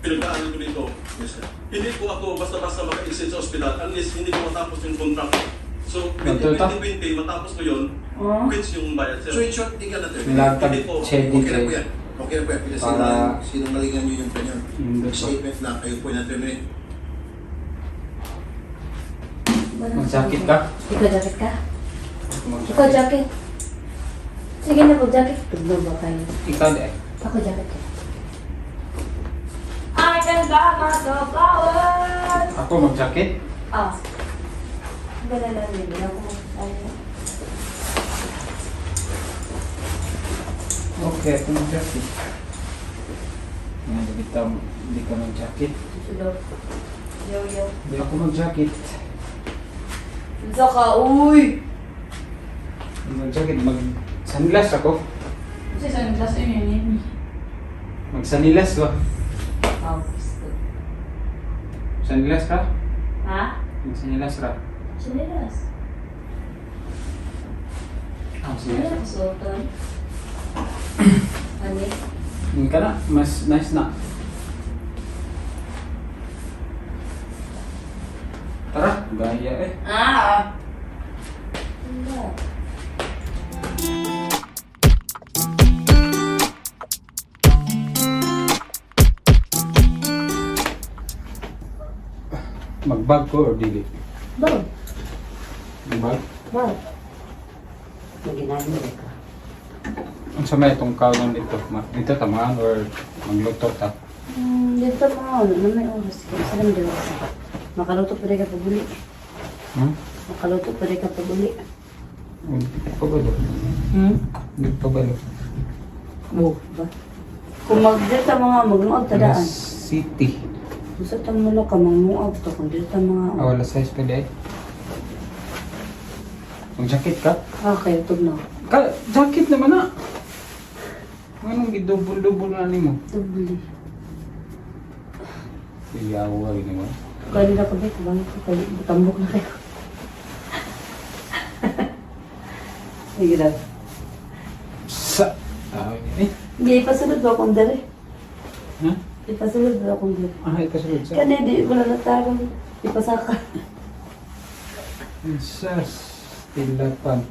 pinagdaanan ko dito. Yes, sir. Hindi ko ako basta-basta maka-exit sa ospital unless hindi ko matapos yung contract. So, Ganito ito? 2020, matapos ko yun, Oh. quits yung bayad, sir. So in short, hindi ka na-terminate. Nilagtag chedi Okay na kay po yan. Okay na po yan. Kasi sinungalingan nyo yung kanyang Hindi po. statement na kayo po na-terminate. Mag-jacket ka? Ikaw jacket ka? Ikaw jacket. Sige na po, jacket. Tugno ba kayo? Ikaw di ay. Ako jacket ka. I can buy myself flowers. Ako mag-jacket? Ah. Gala lang din. Ako ano. Okay, ako mag-jacket. Nga, bitaw, hindi ka mag-jacket. Susulod. Yo, yo. Hindi ako mag-jacket. Unsa ka, uy! Mag-jacket, mag-sunglass ako. Unsa sa sunglass yun yun? Mag-sanilas ba? Oh, gusto. Sanilas ka? Ha? Magsanilas ra. Sinilas. Ah, Ano sinilas. ako suoton? Ano? Hindi ka na, mas nice na. Tara, gaya eh. Ah! Wala. Magbag ko or dili? Bag. Magbag? Bag. Maginano ka. Ang sa may itong kaon dito? Dito tamaan or magluto ta? Dito mga ano, na may oras ka. Sa lang dito sa. Makaluto pa rin ka pag uli. Hmm? Makaluto pa rin ka pag uli. Hindi pa balo. Hmm? Hindi pa balo. Oh, ba? Kung magdita mga magmuag tadaan. City. Gusto ta mo ka magmuag to kung dito mga. Ah, wala size pa di ay. Mag-jacket ka? Ah, kayo tugnaw. Ka jacket naman na. Anong gidubol-dubol na nimo? Doble. Iyawa gini mo. Kaya nila kabi, kubang ko kayo, tambok na kayo. Sige lang. Sa tao ni. Eh. Hindi, ipasunod ba akong dali? Ha? Ipasunod ba akong dali? Ah, ipasulod sa. Kani, di, wala na tarong. Ipasaka. Sas tilapan.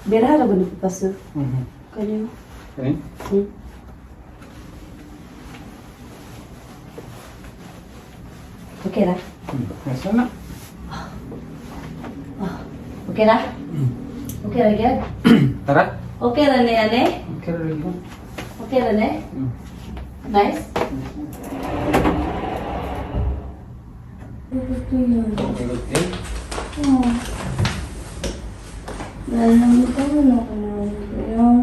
Bira na ba nagpapasunod? Mhm. Kani mo? Kani? Hmm? Okay ra? Nasa na? Okay ra? Okay ra, gyud? Tara. Okay ra ni ane? Okay ra yun. Okay ra ni? Nice? Gusto yun. Okay, good day. Oh. Alam ko na ako na yun.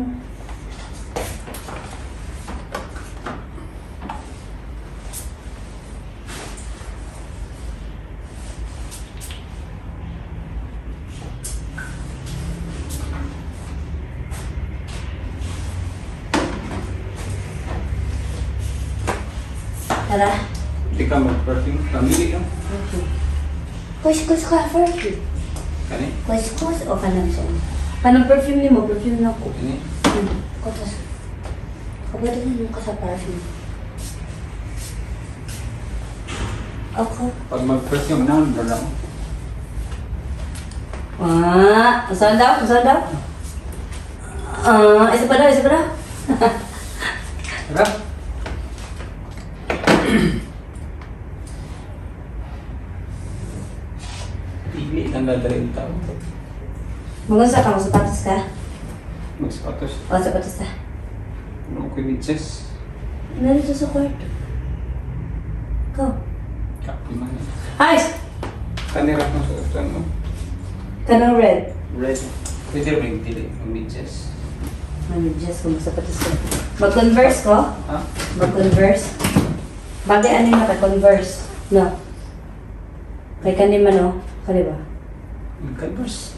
Tara. Hindi ka mag-perfume. Pamili ka. Kus-kus ka perfume. Kani? Kus-kus o kanang siya? Kanang perfume ni mo, perfume na ko. Kani? Kotos. Kabalo na ka sa perfume. Ako. Pag mag-perfume na, wala mo. Ah, saan daw? Saan daw? Ah, isa pa daw, isa pa daw. Tara. Pili lang dadalhin yung tao. Magunsa ka, magsapatos ka? Magsapatos. O, sapatos ta. Ano ko yung chess? Nandito sa kwarto. Go. Kapi man. Ay! Kanira kong suotan mo. Kanang red. Red. Pwede rin dili. Mag-chess. Ano, Jess, kung magsapatos ka. Mag-converse ko? Ha? Mag-converse? Bagay ano yung naka-converse? No. Kay kani man, oh. Kani ba? Mag-converse.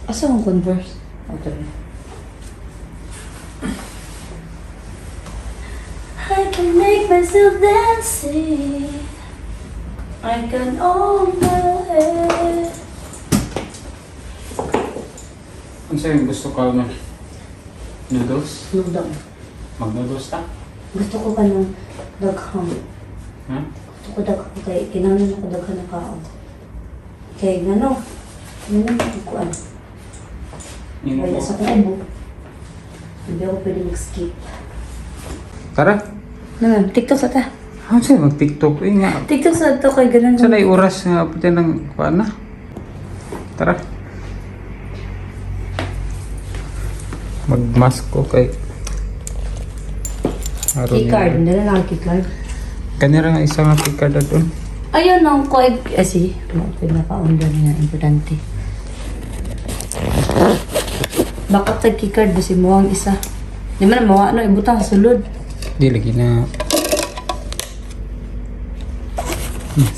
Asa akong converse? Okay. I can make myself dancing. I can own my head. Ano sa'yo gusto ka na? Noodles? Noodle. Mag-noodles ta? Gusto ko pa ng daghang. Ha? Gusto ko daghang kay kinahanglan ako daghan na kaon. Kay ngano? Ngano kuan? Nino Wala ko. sa akong ubo. Hindi ako pwede mag-skip. Tara. Naman, TikTok sa ta. Ano sa'yo mag-TikTok? Eh nga. TikTok sa to kay ganun. Sa na oras nga puti ng kuan na. Tara. Mag-mask ko kay Aron Keycard, dala lang ang keycard. Kanira nga isa nga keycard doon. Ayun ang ko eh si, mo pinaka-on doon nga importante. Backup tag keycard basi mo ang isa. Di man mawa no ibutang sa sulod. Di lagi na.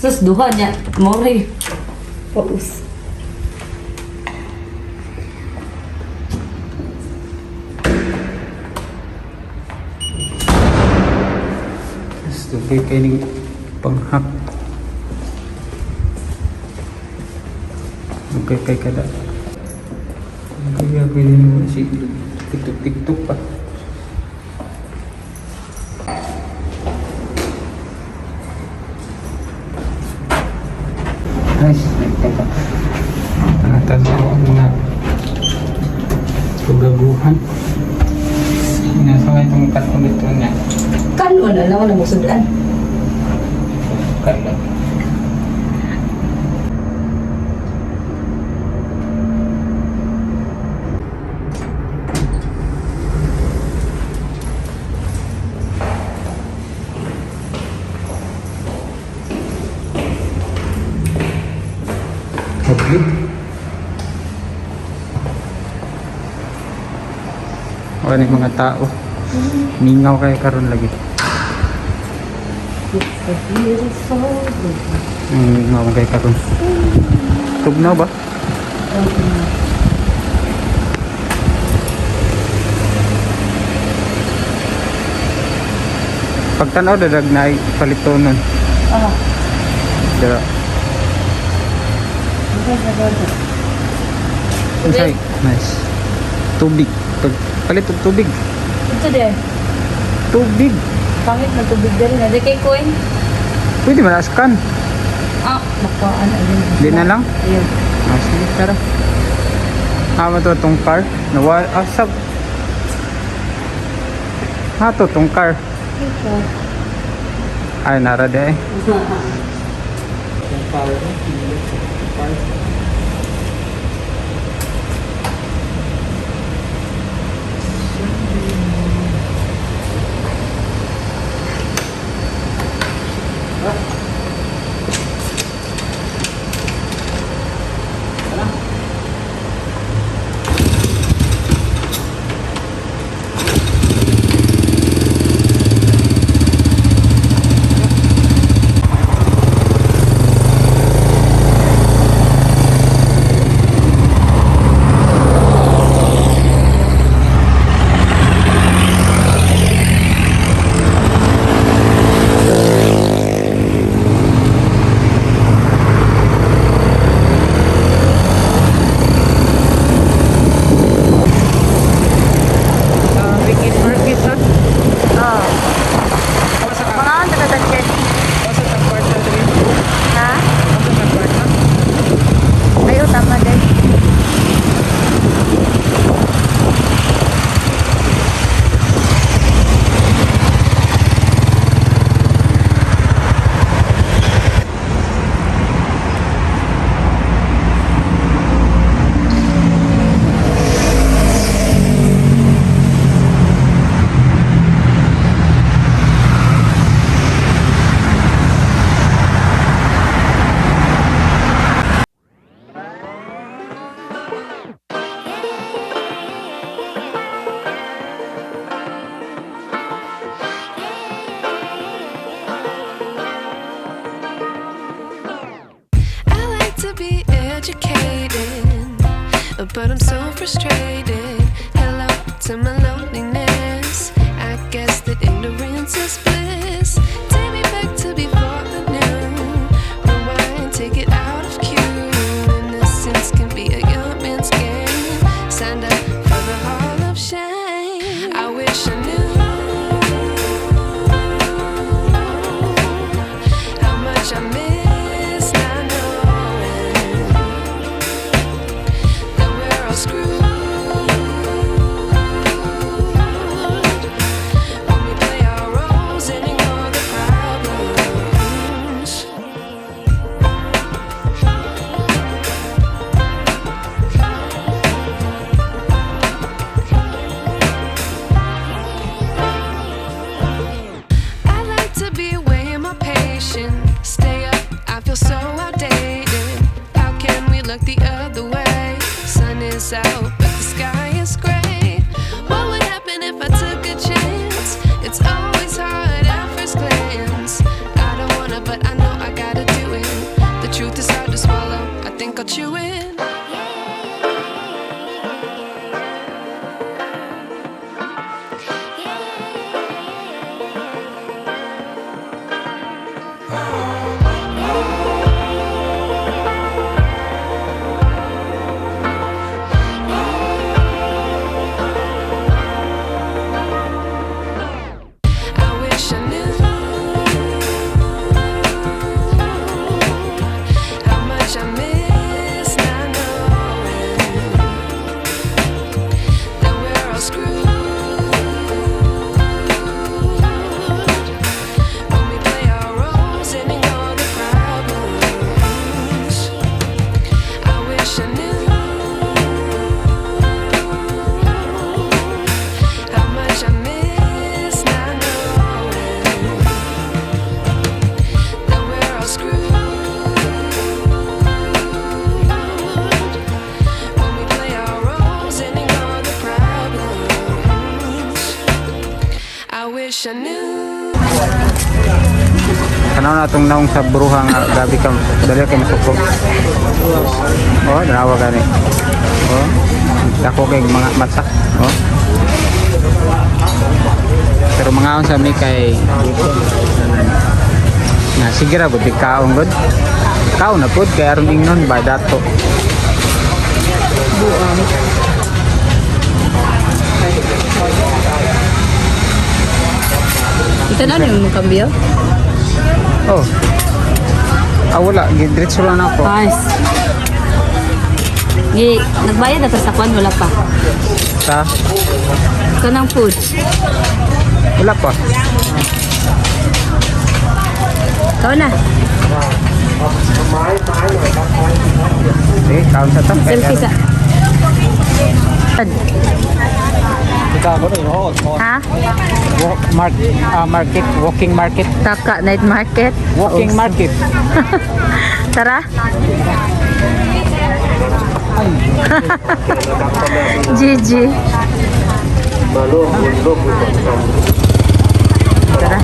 Sus duha niya, more. Paus. Stupid kay ning panghack. Okay kay kada. Kaya pwede mo si TikTok TikTok pa. Nice, nagtaka. Tanaw ang mga kagaguhan. Nasa nga itong katong dito niya. Kanon na lang na musudan. Kaya. Hopefully. Wala na yung mga tao. Mingaw kayo karon lagi. It's a beautiful day. Mingaw kayo karon. Tugnaw ba? Pagtanaw dadag na palitonon. Ah, Dira. Unsay? Nice. Tubig. Pag palit og tubig. Ito de. Tubig. Pangit na tubig diri na di kay coin. Pwede man askan. Ah, makuhaan ayun. Di na lang. Ayun. Ah, sige, tara. Ama to tong car. Nawa ah, sa Ha to tong car. Ito. Ay nara de. Eh. Tong car. Car. Weekend market ha? Oh. Mga ang taga-tagset. Asa ta kwarta diri? Ha? Asa ta kwarta? Ayo, tama din. I like to be educated, but I'm so frustrated. Hello to my loneliness. I guess that ignorance is bliss. Take me back to before the new. Rewind, take it out of cue. Innocence can be a young man's game. Signed up for the Hall of Shame. I wish I knew how much I miss not knowing that we're all screwed when we play our roles and ignore the problems. I like to be weighing my patience. Stay up, I feel so outdated. How can we look the other way? Sun is out, but the sky is gray. What would happen if I took a chance? It's always hard at first glance. I don't wanna, but I know I gotta do it. The truth is hard to swallow. I think I'll chew it. I wish I knew how much I miss not knowing that we're all screwed when we play our roles and ignore the problems. I wish I knew how much I miss not knowing that we're all screwed when we play our roles and ignore the problems. I wish I knew. Tanaw na itong naong sa bruha nga gabi ka dali kay masuko. Oh, dalawa gani. Oh. Dako kay mga mata. Oh. Pero mga sa mi kay na sige ra gud di kaon gud. Kaon na pud kay aron ingnon ba dato. Ito na yung kambyo? Oh. Ah, wala, gidiretso lang ako. Pass. Gi, nagbayad na ta sa kwan, wala pa. Sa Kanang food. Wala pa. Ikaw na. Sige, kaon sa ta. Selfie sa. Ha? Market, walking market. Taka night market. Walking market. Tara. GG. Tara.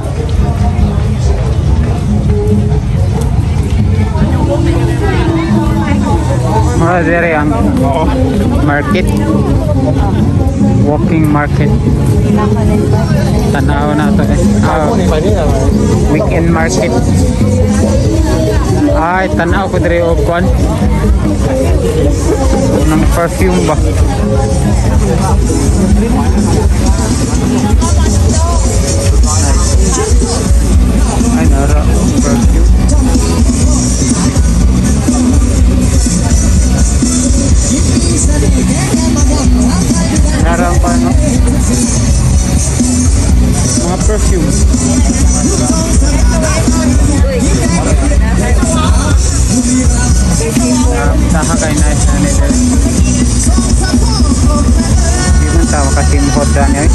Mga dere ang market. Walking market. Tanaw na to eh. Ah, weekend market. Ay, tanaw ko dere og kwan. Ng perfume ba? Ay, nara perfume. Nara ang paano? Mga perfume. Saka kay nice na nila. Di man ta makasimhot dani ay.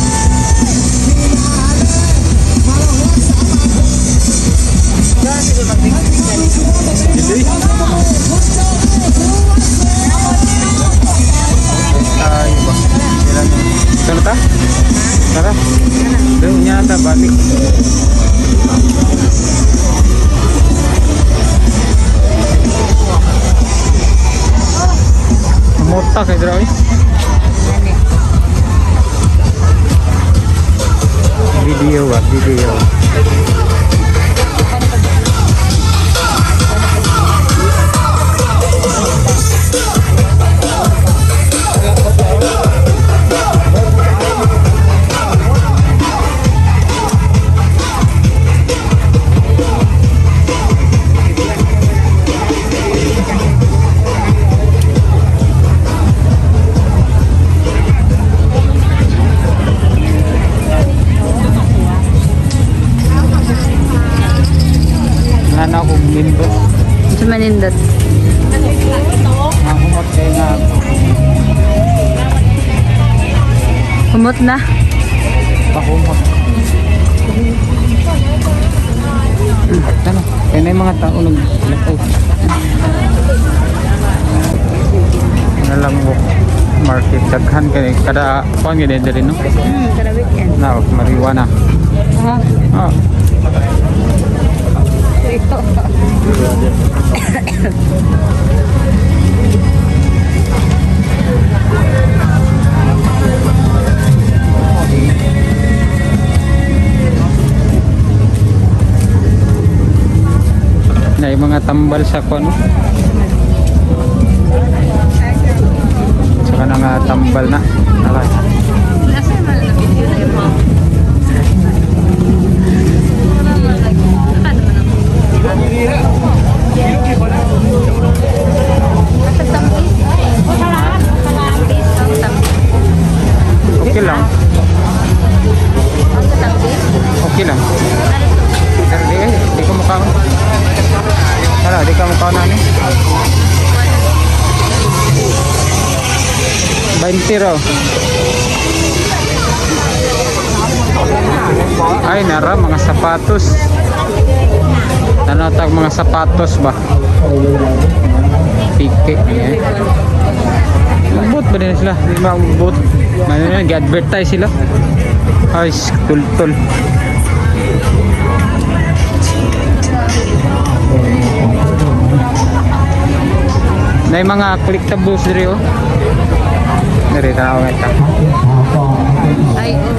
Dili. Tayo ba? Kailan? Ito na ta? Tara. Doon niya ta balik. Mota kay dra oy. Video ba? Video. Humot na. Pahumot. Ano? Kaya na yung mga tao nag oh. Nalamok market daghan kay kada kuan gid diri, no? Kada weekend. Na marijuana. Ah. Ah. Na yung mga tambal sa kuan. Saka na nga tambal na. Alay. Nasa man na video na yung mga. Okay lang. Okay lang. Pero di eh, di ko mukha. Hala, di ka mukha na ni. 20 raw. Ay, nara, mga sapatos. Ano tag mga sapatos ba? Pike. Eh. Bot ba din sila? Di ba bot? Ano na, advertise sila. Ay, tultol. Na yung mga collectibles diri oh. Diri tao ita. Ay, oh.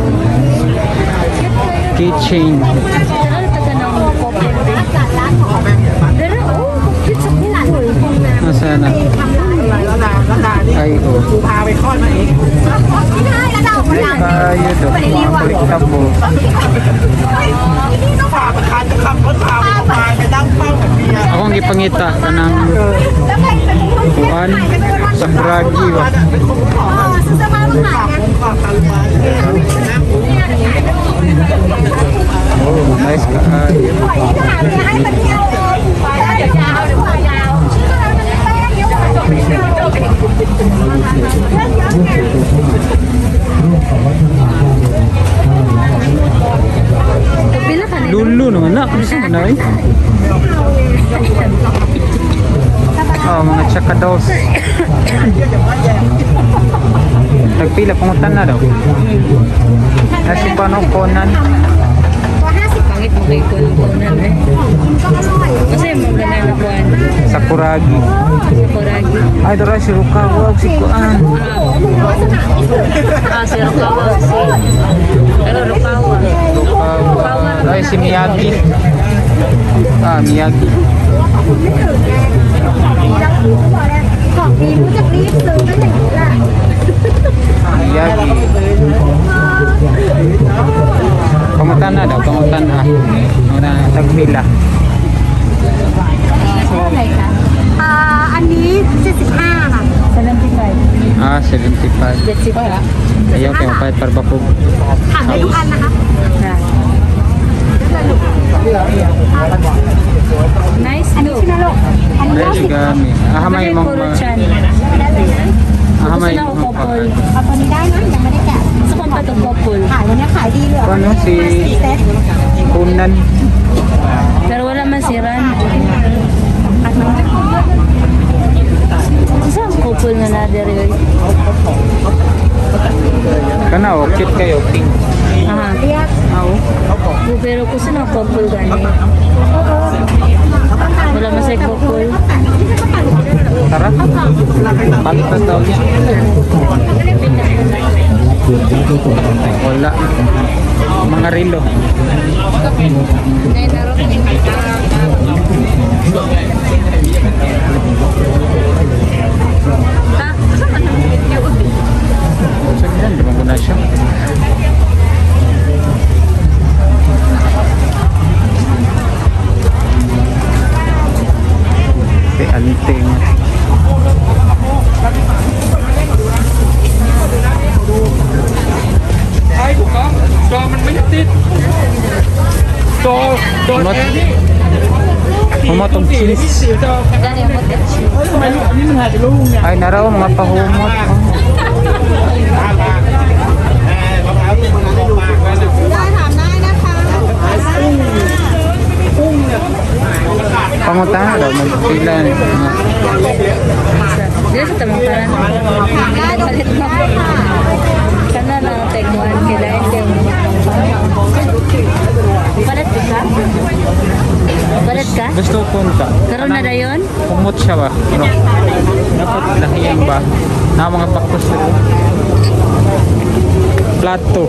Keychain. Ano taga ng couple? Dara, oh, cute sa couple. Nasaan na? Ay, oh. Tayo do. Mga collectible. Akong gipangita kanang kuan sa Bragi ba. Oh, nice ka. Ay. Pila ka nila? Lulu naman na. Gusto mo na eh. Oh, mga chakados. Nagpila, pangutan na daw. Nasi pa no, Conan. Pangit mo kay kulang kunan eh. Kasi mo ganang nakuan. Sakuragi. Sa Kuragi. Ay, dara si Rukawa, si Kuan. Ah, si Rukawa. Si... Pero Rukawa. Rukawa. Ay, si Miyagi. Ah, Miyagi. Miyagi. Pangutan na daw, pangutan na. Una, tagpila. อ่าอันนี้ 75 ค่ะ 75. Ah, 75. 75. Ayaw kayo, kahit parbakog. ถามได้ทุกอันนะคะ Nice อันนี้ no. ใช่ไหมลูกอันนี้ Nice 90 gami. Ah, may Bagay mga... puro chan. Ah, may Gusto na ako mga couple. เอาตัวนี้ได้นะยังไม่ได้แกะ Gusto kong pa itong couple. ขายวันนี้ขายดีเลย Ano, si เซ็ต Conan. Pero wala man si Ran. Saan couple na na dere? Kana, oh, cute kayo, pink. Aha. Ah, oh. Oh, pero gusto na couple gani. Wala man sa couple. Tara. Palit na daw niya. Wala. Mga rilo. Sagdan, di ba ko na siya? Si Anting. Humot. Humot og cheese. Gani mo Ay, naraw mga pahumot. Oh. Gusto ko ta. Karon na dayon? Kumot siya ba? Ano? Dapat lahiyang ba? Na mga bakos dito. Plato.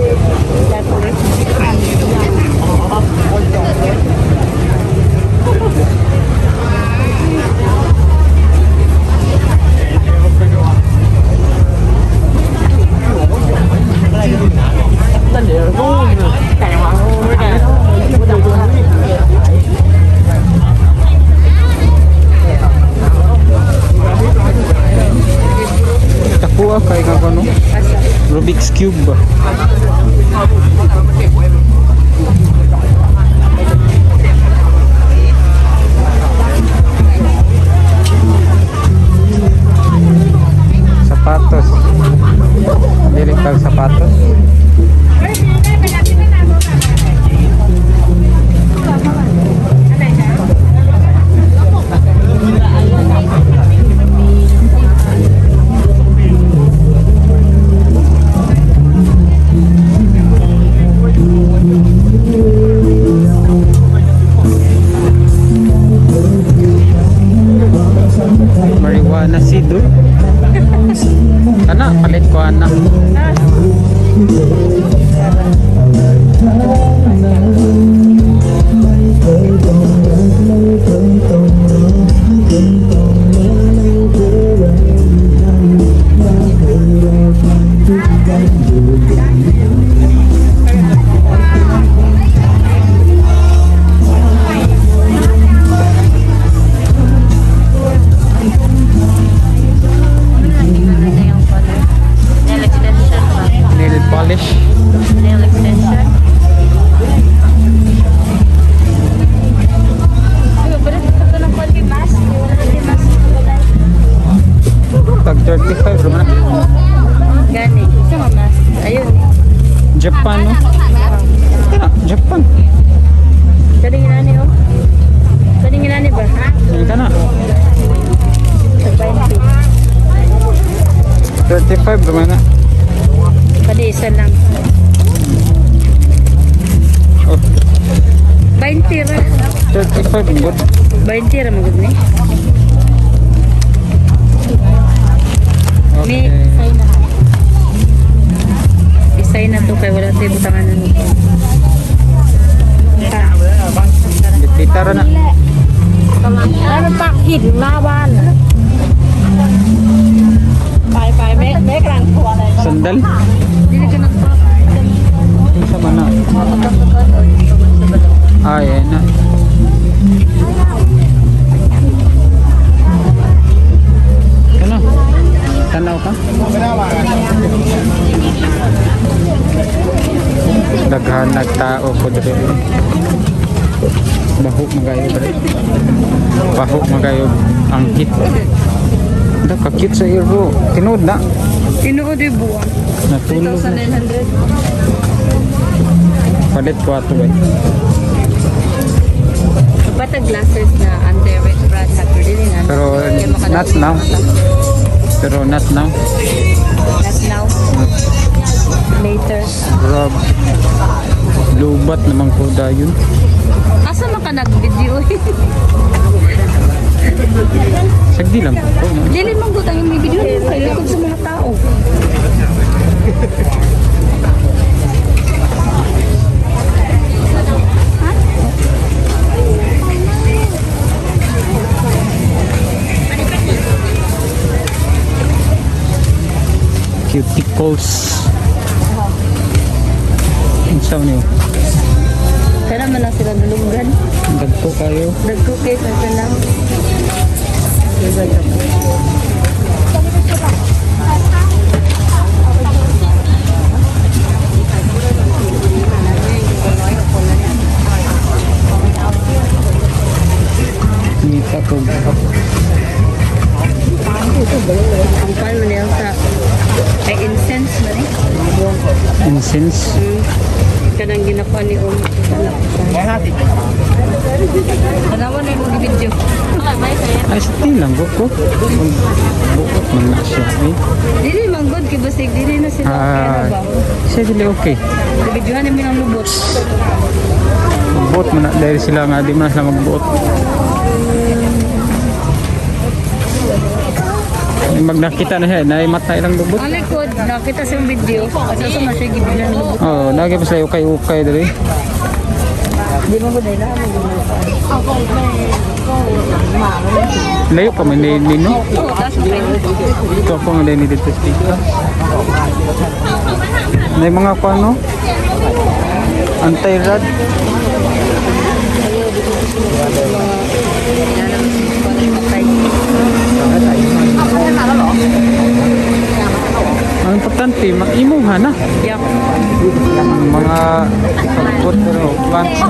Takuha kay ka kuno. Rubik's Cube ba? Sapatos. Dili kag sapatos. Marijuana seed. Oh. Ana, palit ko ana. Nail extension ba? Nail polish. Nail extension. Tag 35 raman na. Gani. Isa nga mask. Ayun. Japan no. Kana, Japan. Kaning inani oh. Kaning inani ba? Ha? Kana. 20. 35 raman na. Kani isa lang. Oh, 20 ra. 35 good. 20 ra magud ni. Okay. May isay na. Isay na to kay wala tayo butangan na nito. Bitbita ra na. แล้วมันปักหินหน้าบ้าน ไปไปไม่ไม่กลางตัวเลย Sandal. Dili ka nagpa. Isa man na. Ay, ay na. Ano? Tanaw ka? Daghan nagtao ko diri. Bahok magayo diri. Bahok magayo ang kit. Da ka cute sa iro. Tinuod na. Tinuod yung buwan. Natulog na. 3,900. Palit ko ato ba. Pata glasses na anti-rat factor dili na. Pero Kaya makadali not now. Pero not now. Not now. Later. Rob. Lubat naman ko dayon. Asa man ka nag-video? Sagdi lang po. Dili man gud ang imong video nimo kay likod sa mga tao. Cuticles. Ang niyo? Kana man lang sila nalunggan. Dagko kayo. Nagko kay sa kanang. Ngita ko. Ang pan man niya sa ay incense man eh. Incense. Kanang ginakuha ni Om. Tanawan na yung video. Ay, sa lang ko. Buot man na siya. Eh. Dili man good kay basig dili na sila okay na Ah, ba? siya dili okay. Videohan namin ang lubot. Magbuot man na dahil sila nga di man na sila magbuot. Ay, mag nakita na siya, na mata ilang lubot. Ang likod, nakita sa video. Asa sa man siya gibilan lubot. Oh, lagi pa sila ukay-ukay dali. Di mo ko dahil na Layo pa man ni no. Oo, taas mo kayo. Ito ako nga ni dito speaker. May mga kano? Anti-rad. Ang importante, maimuha na. Yeah. Ang mga pagpot pero plants.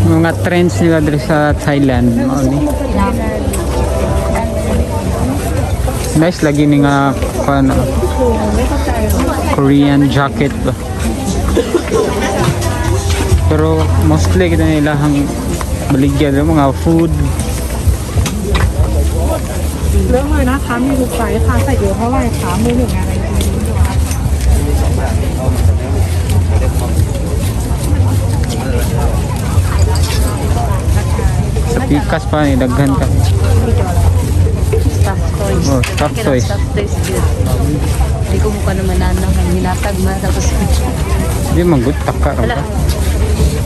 Mga trends nila diri sa Thailand. Mao ni. Nice lagi ni nga kuan Korean jacket ba. Pero mostly kita nila ang baligya diri mga food. เริ่มเลยนะคะ มีลูกไซส์ค่ะ ใส่เอวเท่าไหร่คะมือหนึ่งอะไร Sa pikas pa ni daghan ka. Stuffed toys. Oh, stuffed toys. Stuffed toys good. Di ko mukha naman na hinatag man tapos. Di man good taka ra ba.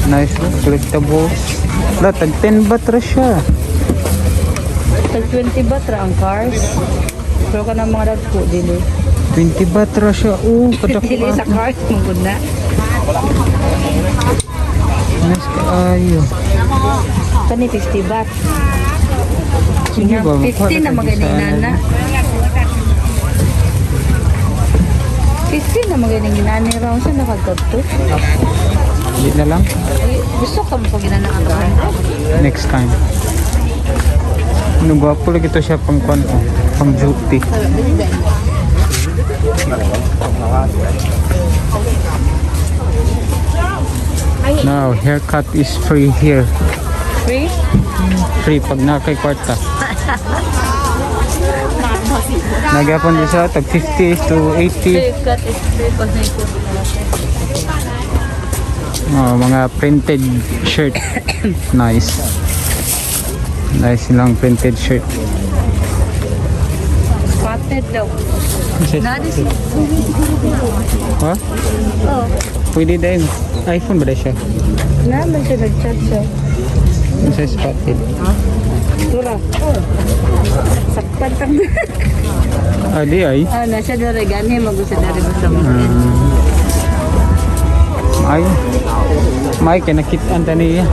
Nice no? Collectibles. La tag 10 baht ra siya. Tag 20 baht ra ang cars. Pero ka ng mga dagko dili. 20 baht ra siya. Oh, kadako. Dili sa cars mong na. Nice kaayo. Kani 50 baht. Sige ba? Makuha 50 na ka magaling sa- nana. 50 na magaling inani raw sa nakagkadto. Di na lang. Gusto ka mo pag inana ka ba? Next time. Ano gwapo lagi to siya pang kwan oh, pang duty. Now, haircut is free here. Free? Free pag na kay kwarta. Nagyapon din sa tag 50 to 80. Haircut is free pag Oh, mga printed shirt. Nice. Nice silang printed shirt. Spotted daw. Nani Ha? Oh. Pwede din. iPhone ba na siya? Naman siya nag-chat siya. Ano siya spotted? Tura. Sakpan tang. Ah, di ay. Ah, na siya dere ganhi magusto dere basta mo. Ay. May kay nakitaan ta niya.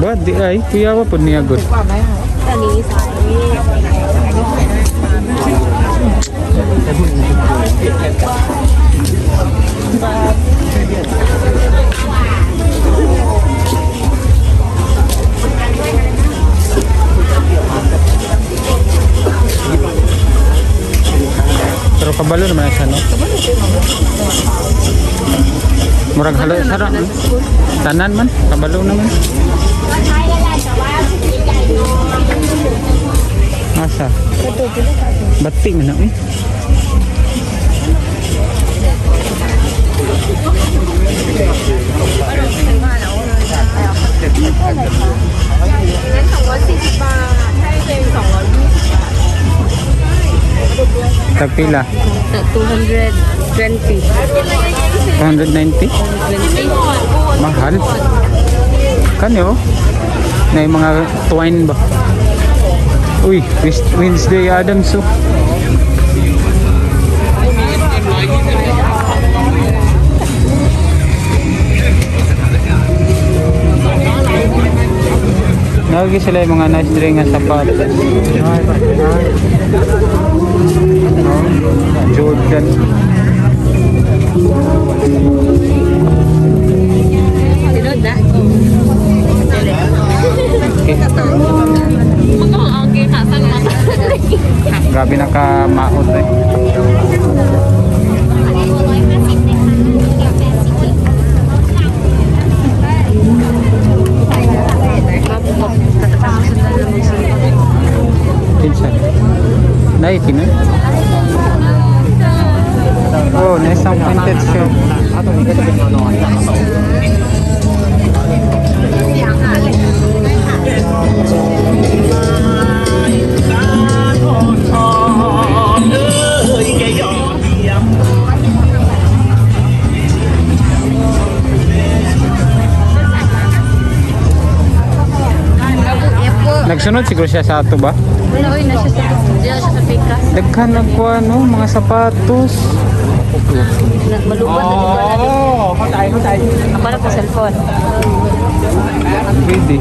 Ba, di ay. Kuya pa po niya good. Pero kabalo naman na siya, no? Murag halo sara. Tanan man, kabalo naman. Asa? Batik man na eh. Tagpila? 220. 290? 20. Mahal. Kanyo? Na yung mga twine ba? Uy, Wednesday Adams oh. Nagi sila yung mga nice drink nga sapatos. Oh, Jordan. Tinod na. Okay. kini. Oh, nice ang printed shirt. Nagsunod siguro siya sa ato ba? Wala, oy, na siya sa, diyan siya sa pikas. Daghan nagkuha no, mga sapatos. Malubat na dito na dito. Ako na po cellphone. Pwede.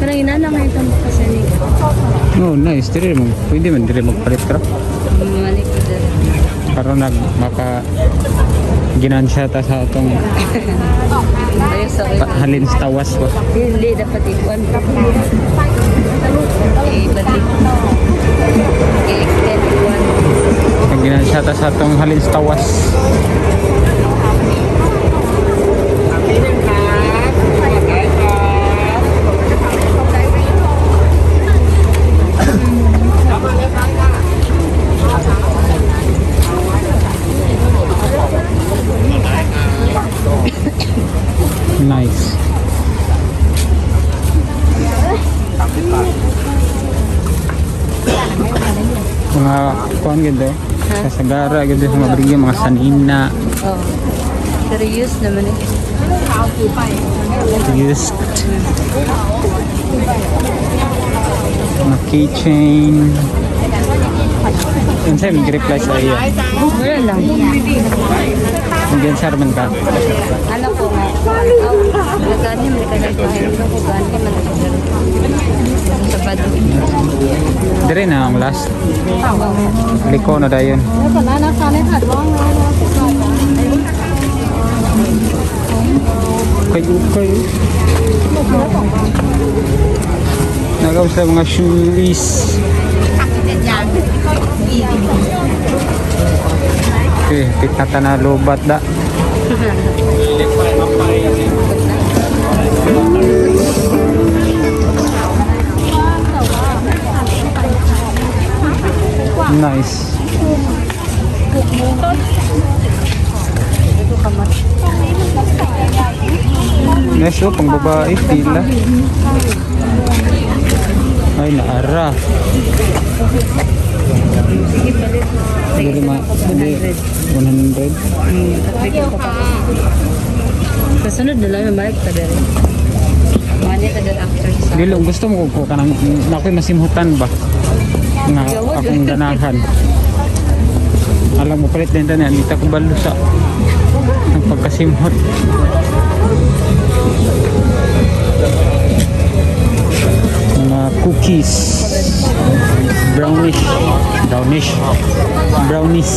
Pero inana nga itong kasi ni. No, nice. Dire mo. Pwede man dire magpalit ra. Malik ko dito. Karon nag maka ginansya ta sa atong Ayaw sa halin sa tawas ba. Hindi, dapat ikuan. Ibalik. I-extend ikuan. Ang ginansya ta sa atong halin sa tawas. Nice. Mga kuan gid eh. Sa sagara gid sa mga brigya, mga sanina. Oh. Serious naman eh. Used. Mga keychain. Unsa may reply sa iya? Wala lang. Ang sar man ka. Ano ko nga. Oh, nagani man ka nagpahin ko gani man ka. Sa bado. Dire na ang last. Liko na dayon. Kay ukay. Nagaw sa mga shoes. Okay, kita na lubat da. Nice. Nice oh, pang babae, pila. Ay, naara. Hindi ma, hindi, 100. Sa sunod na lang mabalik pa dere. Mani ka dere after sa. Dilo, gusto mo ko kanang nakoy masimhutan ba? Nga akong ganahan. Alam mo palit din tanan, dito ko balo sa ang pagkasimhot. Mga cookies. Brownish. Brownish. Brownies.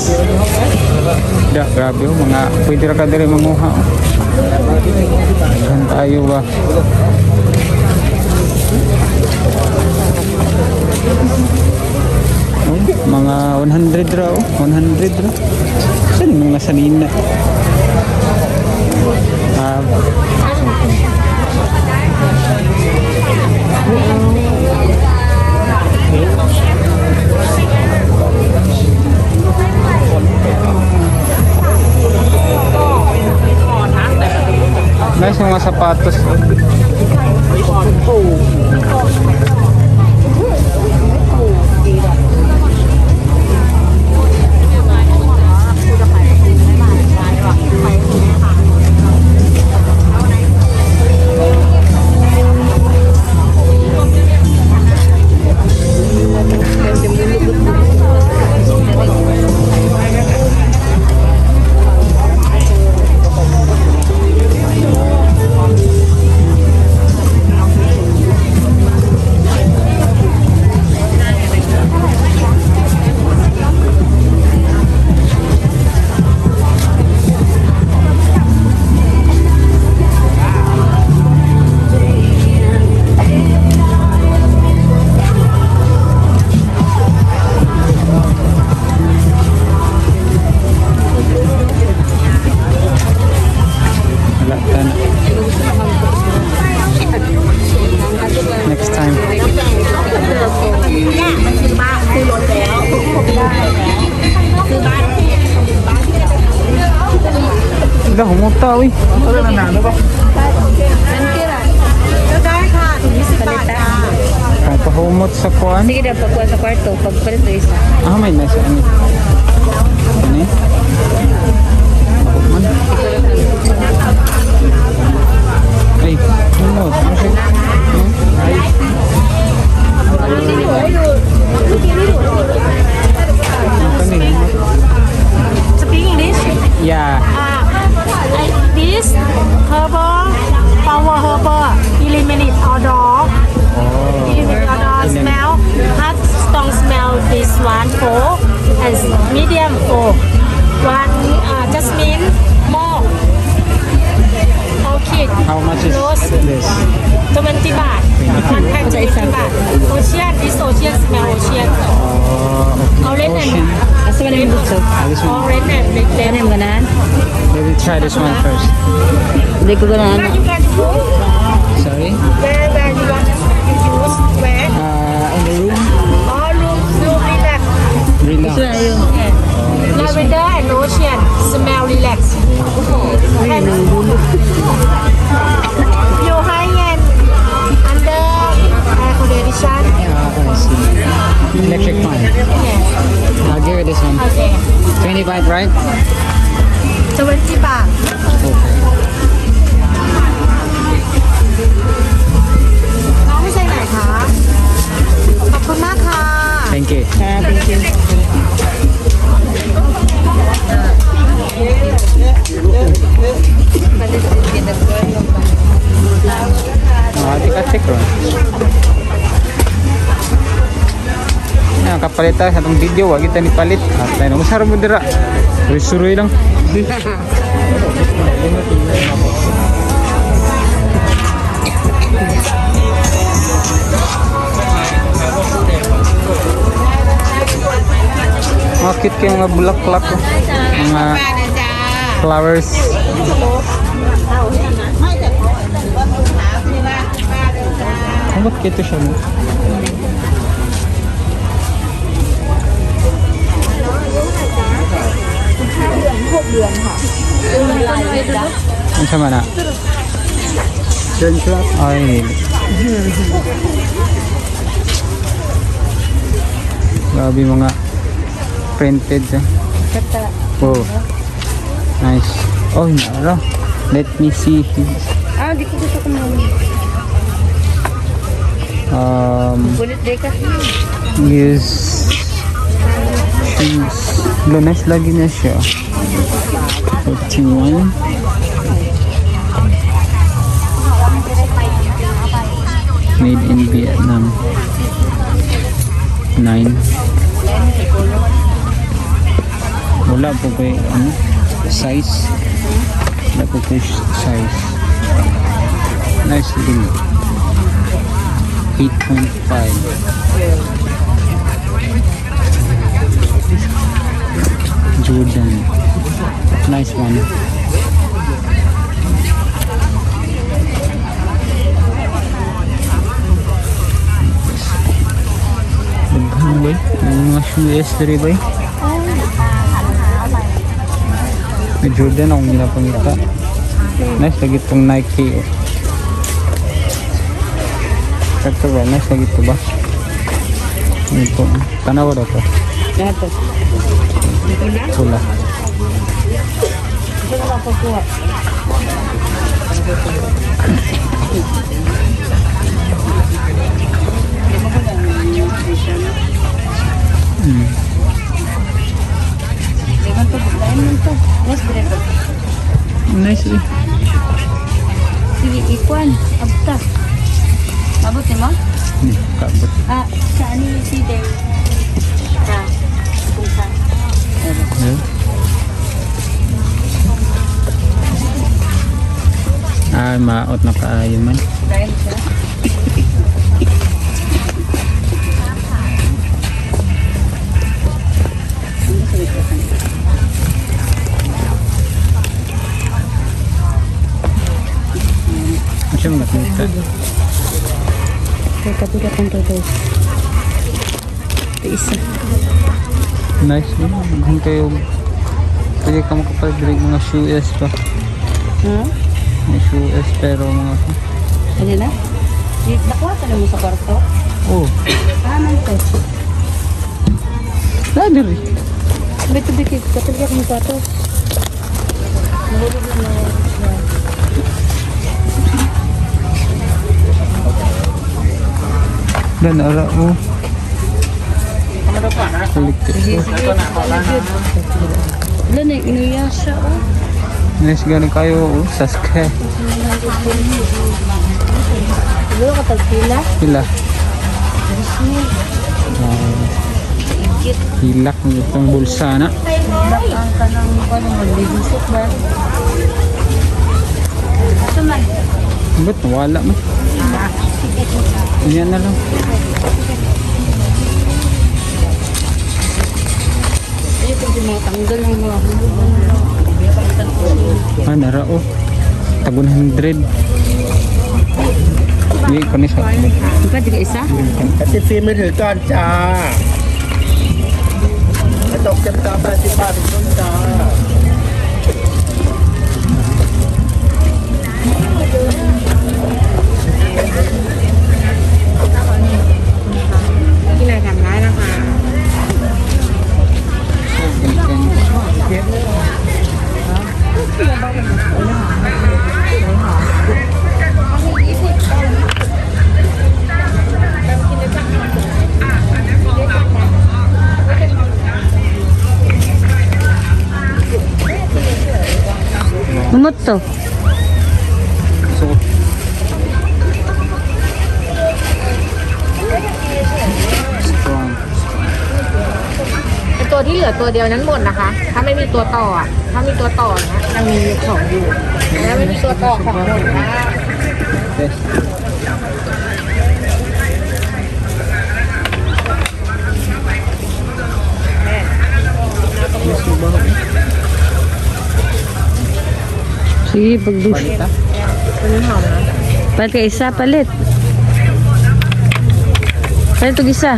Da, grabe oh, mga pwede ra ka diri manguha. Oh. Daghan tayo ba? Oh, mga 100 ra oh, 100 ra. Saan yung mga sanina? Ah, nice yung mga sapatos. Wala, humuta, uy. ได้ค่ะถุง20บาทค่ะ Ang pahumot sa kuan. Sige daw, pagkuha sa kwarto. Pagpalit na isa. Ah, may nasa ano. Ano eh? Ako man. Ay, humot. Ano siya? Ay. Ano kani? Speak English. Yeah. This herbal power herbal eliminate odor. Oh. Eliminate odor smell. Has strong smell. This one four and medium four. One jasmine more. Orchid How much is rose this? 20 baht. One pack 20 baht. Ocean, this ocean smell ocean. Oh, okay. Orange Ocean. and Asa man yung gusto? This one. Orange and red. Ano yung ganahan? Let me try this one first. Hindi ko ganahan. You can put Sorry. where you want to use where In the room. all rooms you relax. Relax. Lavender and ocean smell relax. And you high and under air condition. Ah, I see. Electric fan. Yes. I'll give you this one. Okay. 25, right? 20 baht. Okay. น้องไม่ใช่ไหนคะ ขอบคุณมากค่ะ Thank you. Ah, thank you. Ah, tika-tik ron. Na kapalit tayo sa atong video, wag kita ni palit. At tayo na masarap mo dira. Suroy lang. Mga cute kayo mga bulaklak, oh. Mga flowers. Ang ba't kito siya mo? Ano siya man ah? Ay, hindi. Grabe mga printed eh. Oh. Nice. Oh, nara. Let me see. Ah, di ko gusto kumain. Bulit di ka. Yes. Shoes. Lunes lagi na siya. 41. Made in Vietnam. 9. Wala po kay ano, size. Wala po kay size. Nice din. 8.5. Jordan. Nice one. Daghan ba? Yung mga shoes diri ba? May Jordan akong ginapangita. Nice lagi itong Nike. Oh. Kato ba? Nice lagi ito ba? Ito. Tanawa daw to. Lahat to. Pula. Nice eh. Sige, ikuan. Abta. Abot ni mo? Kabot. Ah, saan ni si Del? Ah, kung saan. Yeah. Ah, maot na kaayo man. Dahil siya. Ano siya mga tinta? Kaya kapila kang totoo. Ito isa. Nice no? Daghan kayo Pwede ka makapalit diri mga shoes pa. Mga shoes pero mga Ano na? Nakuha ka na mo sa kwarto? Oh, Ah, man to. na diri. Beto bikig, katulog ako mo kwarto. Nahulog na na. Dan ara oh. Kulit. Wala na, inuyasha oh. Nice gani kayo oh, Sasuke. Wala ka tagpila. Hila. Hilak ng itong bulsa na. Ang kanang ano man, bibisok ba? Ito man. Ba't nawala man? Yan na lang. Ay, ito yung mga tanggal ng mga hulog. Ah, nara oh. Tag 100. Hindi ko ni sa. Pwede ka isa? ติดฟิล์มมือถือก่อนจ้ากระจกเก็บตา80บาทเป็นต้นจ้า กินอะไรทำได้นะคะ Mamot to. So, strong. ตัวที่เหลือตัวเดียวนั้นหมดนะคะ ถ้าไม่มีตัวต่ออ่ะ ถ้ามีตัวต่อนะยังมีของอยู่แล้วไม่มีตัวต่อของหมดนะ Yes. Sige, pagdus. Palit ka isa, palit. Palit og isa.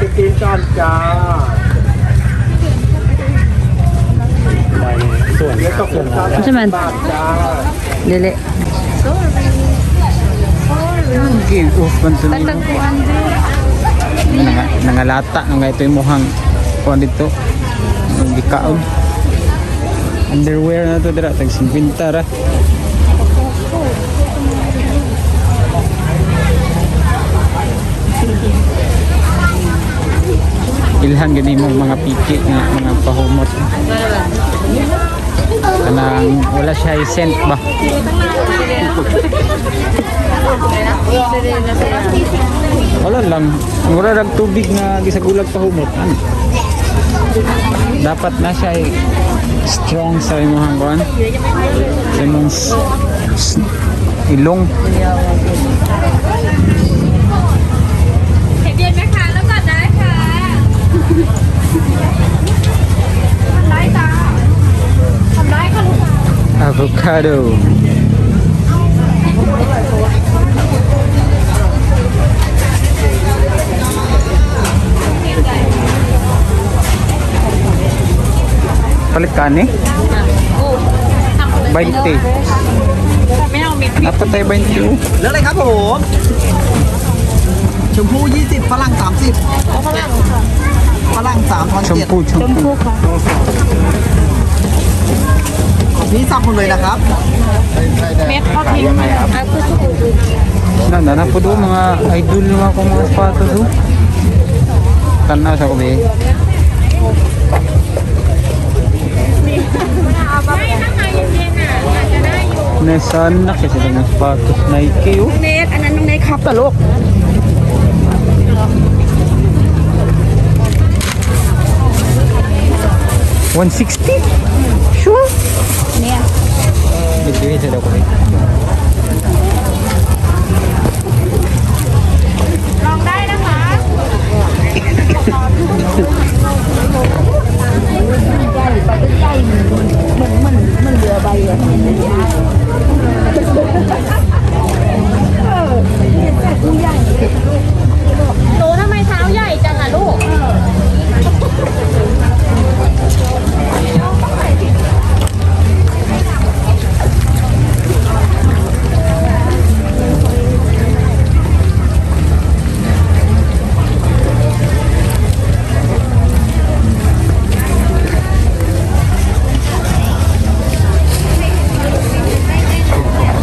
ติดฟิล์มก่อนจ้าส่วนกระจกเก็บตา Ano man? 80บาทจ้า Dili. Okay, off man to nimo. Nangalata nang ito yung muhang kuan dito. Ang gikaon. Underwear na to dira tag 50 ra. Ilhan gani mong mga piki nga mga pahumot. Kanang wala siya scent ba? Wala lang. Mura rag tubig na gisagulag pahumot. Ano? Dapat na siya ay strong sa imong kuan. Sa imong ilong. เย็นไหมคะแล้วก่อนได้ค่ะทำได้จ้าทำได้ค่ะลูกค้า Avocado. Palit ka ni? 20. Dapat tayo 20 oh. เลือกเลยครับผมชมพู่20ฝรั่ง30ฝรั่งฝรั่ง3ทอน7 Shampoo, shampoo. ของพี่สับหมดเลยนะครับ Na, na, na po doon, mga idol naman akong mga sapatos oh. Tanaw sa kubi. Nasaan na kasi sila ng sapatos Nike oh. เนทอันนั้นน้องเนทครับแต่ลูก 160? Sure? Yeah. Bigay sa daw kubi. ลองได้นะคะ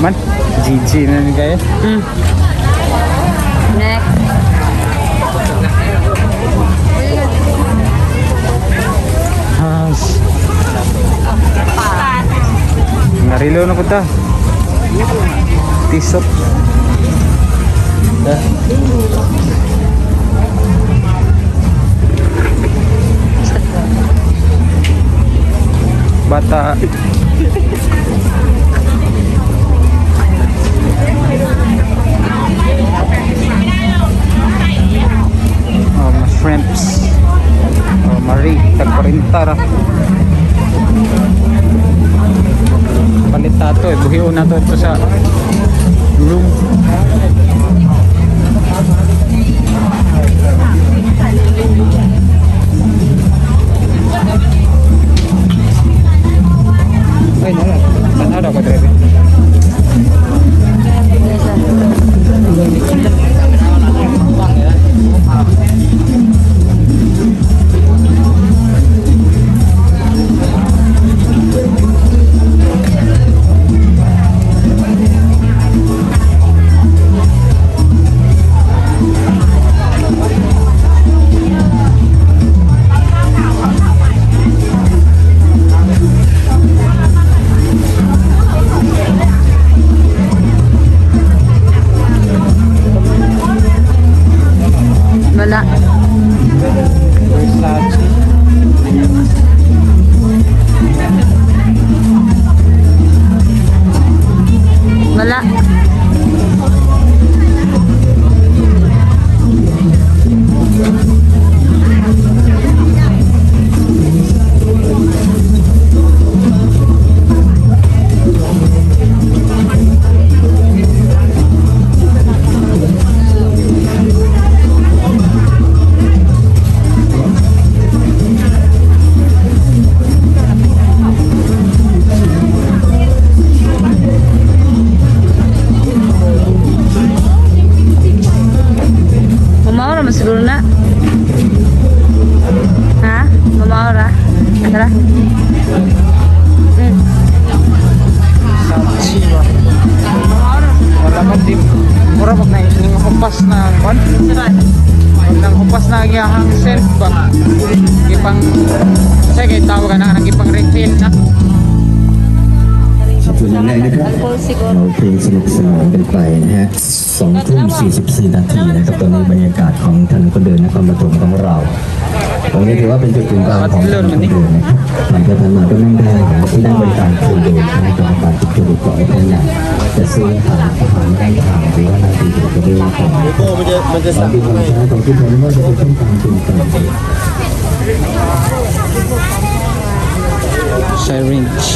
Man, GG na ni kayo. Next. Has. Narilo na punta. Tisot. Bata. Oh, mga shrimps. Oh, Marie, tag 40 ra. Palit tato eh, buhion na to ito sa room. Ay, nala. Tanaw daw ko drive. Wala. Versace. Wala. Mamaura man siguro na. Ha? Mamaura? Tara. Versace ba? Wala man di mura mag na ning hupas na kon. Nang hupas na ang iyahang scent ba? Gipang sa kay tawag na nang gipang refill na. ขอบคุณอย่างแรกนะครับ Alcohol siguro. เราเพลงสนุกสนานกันไปนะฮะ2 ทุ่ม 44นาทีนะครับ ตอนนี้บรรยากาศของถนนคนเดินนครปฐมของเรา ตรงนี้ถือว่าเป็นจุดศูนย์กลางของถนนคนเดินนะครับผ่านไปผ่านมาก็นั่งได้นะที่นั่งบริการฟรีโดยคณะกรรมการติดตัวก่อนท่านอยากจะซื้อผ่านอาหารข้างทางหรือว่านั่งกินก็ได้ก่อนมันจะสั่งความช้าของทุกคนไม่ว่าจะเป็นช่องทางต่างๆ Syringe.